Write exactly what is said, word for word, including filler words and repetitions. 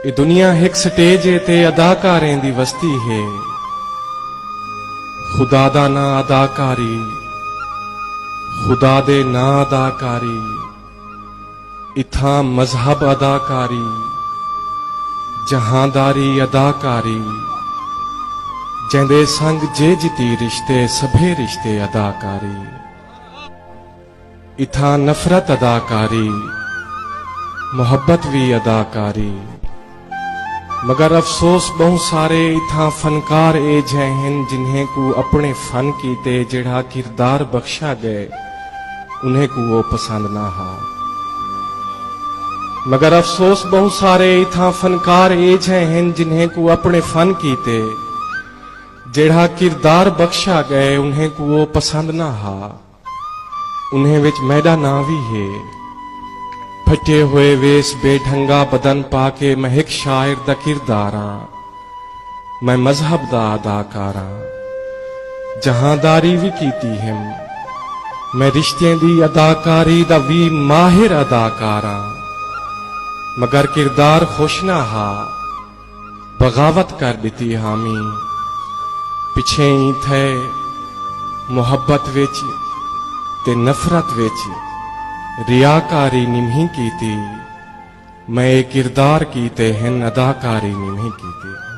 اے دنیا ہک سٹیج ہے تے اداکاریں دی وستی ہے۔ خدا دا ناں اداکاری، خدا دے ناں اداکاری، اتھاں مذہب اداکاری، جہانداری اداکاری، جیندے سنگ جے جتی رشتے سبھے رشتے اداکاری۔ اتھاں نفرت اداکاری، محبت وی اداکاری۔ مگر افسوس، ٻہوں سارے اتھاں فنکار ایجھے ہن جنہیں کوں اپݨے فن کیتے جیڑھا کردار بخشا ڳئے، انہیں کوں او پسند نہ ہا۔ مگر افسوس، ٻہوں سارے اتھاں فنکار ایجھے ہن جنہیں کوں اپݨے فن کیتے جیڑھا کردار بخشا ڳئے، انہیں کوں او پسند نہ ہا۔ انہیں وچ میݙا ناں وی ہے۔ پھٹے ہوئے ویس، بے ڈھنگا بدن پا کے میں ہک شاعر دا کردار ہاں۔ میں مذہب دا اداکار ہاں۔ جہانداری وی کیتی ہم۔ میں رشتیں دی اداکاری دا وی ماہر اداکار ہاں۔ مگر کردار خوش نہ ہا۔ بغاوت کر ݙتی حامی۔ پچھیں ایں تھئے محبت وچ تے نفرت وچ ریاکاری نمہیں کیتی۔ میں اے کردار کیتے ہن، اداکاری نمہیں کیتی۔